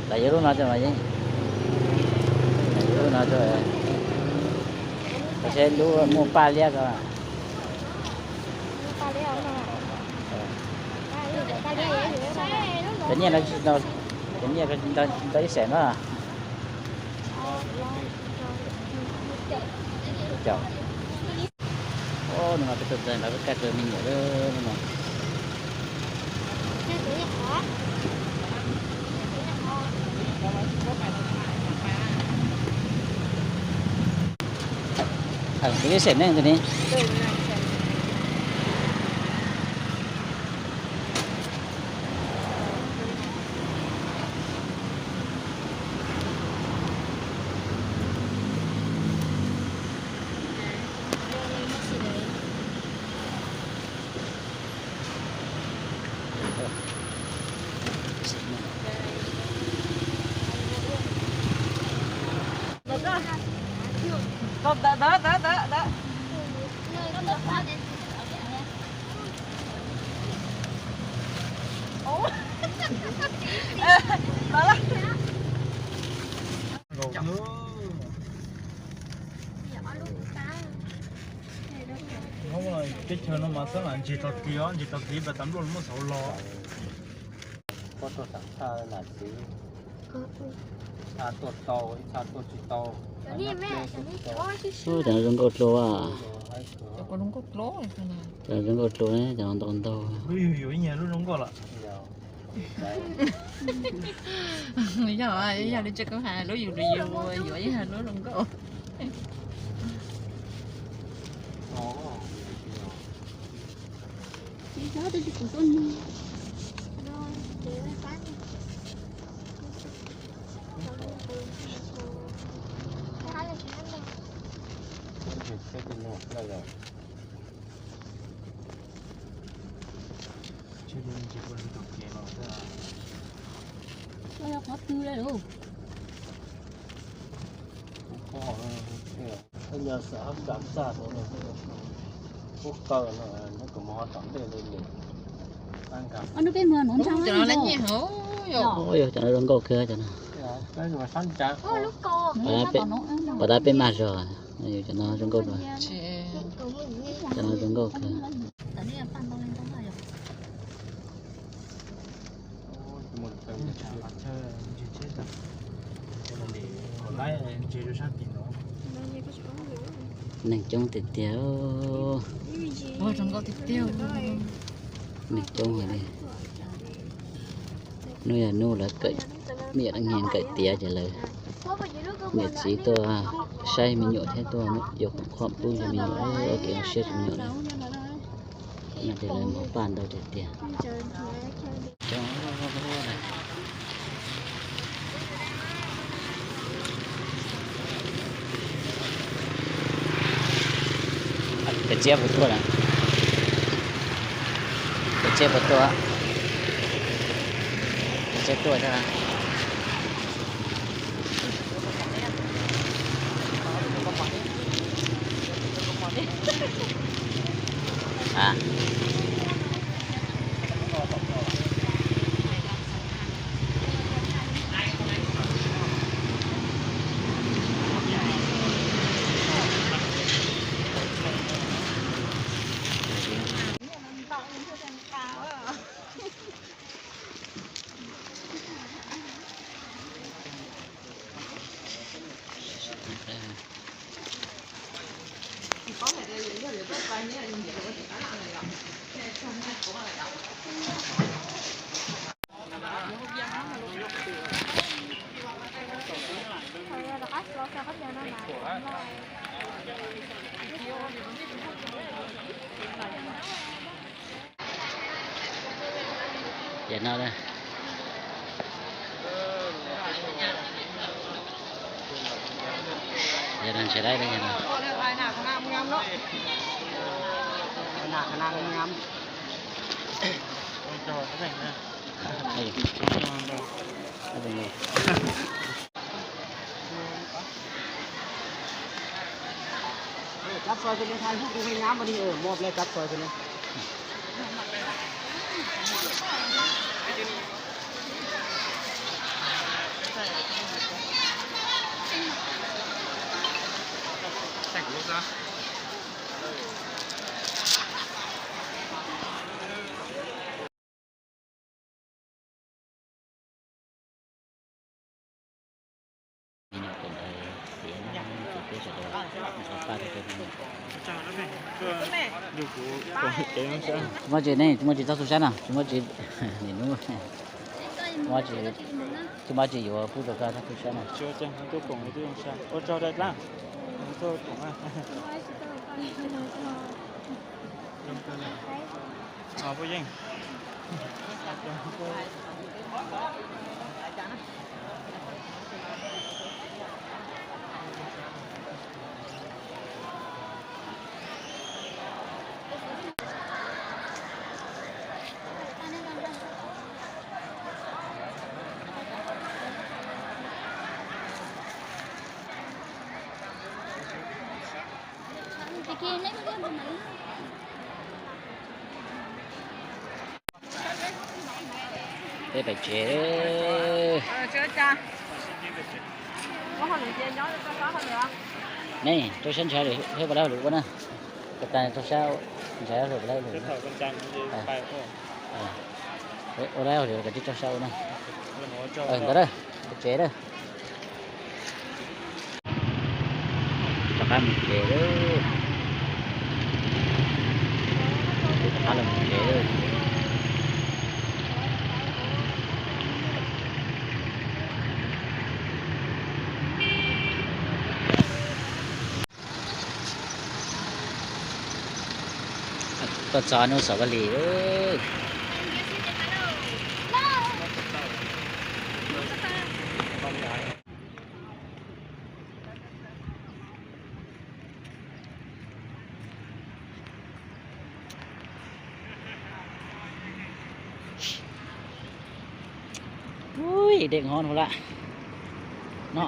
Los yuav lub no rau mas yeej, yuav lub no rau, seb lub muaj paj liab ko. Cov nyiaj no, cov nyiaj ko tsis tau ib xees na. Caum. Nws mas peb tuaj ntxais nrog peb kaj kawg me nyuam lawm no. Thawm kuv ib xeem neej tus ni. Teb chaws no mas xab lam ntseg tog kiv os, ntseg tog kiv pas tas npluaj los muab xauv los. Pob rau tam thaj lam txiv, txha tuaj tau, ib txha tuaj tsis tau. Ub, cov no zoo nkauj dlua. Cov zoo nkauj dlua, cov no ntau ntau. Lub yug yuav ib nyuag lub zoo nkauj lawm. Yog, yog li tsev koob hais lub yug lub yug yuav ib nyuag lub zoo nkauj. Yog cov no zoo nkauj kawg cov no. Pas tas peb mag zog, cov no zoo nkauj dua. Cov no zoo nkauj kawg. Neeg coob tiag tiag. Neeg coob heev li. Hnub yog hnub lawv kawm, me nyuam dab nyiag kawm tiav ces lawv niam txiv tuaj saib me nyuam thiab tuaj yuav khoom pub rau me nyuam, ua kev zoo siab rau me nyuam na. Ces lawv muab paj ntau tiag tiag. Peb txiab puas tuaj na? Peb txiab puas tuaj? Peb txiab tuaj thiab na. Ces no, ces no ntshe dab no. Cab soi cho nên thay hút cái hơi ngám vào đi, ờ, một lê cab soi cho nên. Tsis muaj tsis ne, tsis muaj tsis txhob tu sab no, tsis muaj tsis, nim no tsis muaj tsis yuav pub rau koj txhob tu sab no. Peb pais tsev. Ne, rau sab ntshai lawm, peb puas laib hauj lwm ua na? Ko tas rau sab ntshai hauj lwm, puas laib hauj lwm? Ua laib hauj lwm los koj tsis rau sab ua na. Ntawd, peb tsev lawm. Rov qab mus tsev lawm. Rov qab los mus tsev lawm. Tuaj txog hnub xaus kab li. Ui, dej nqhov no lawm no.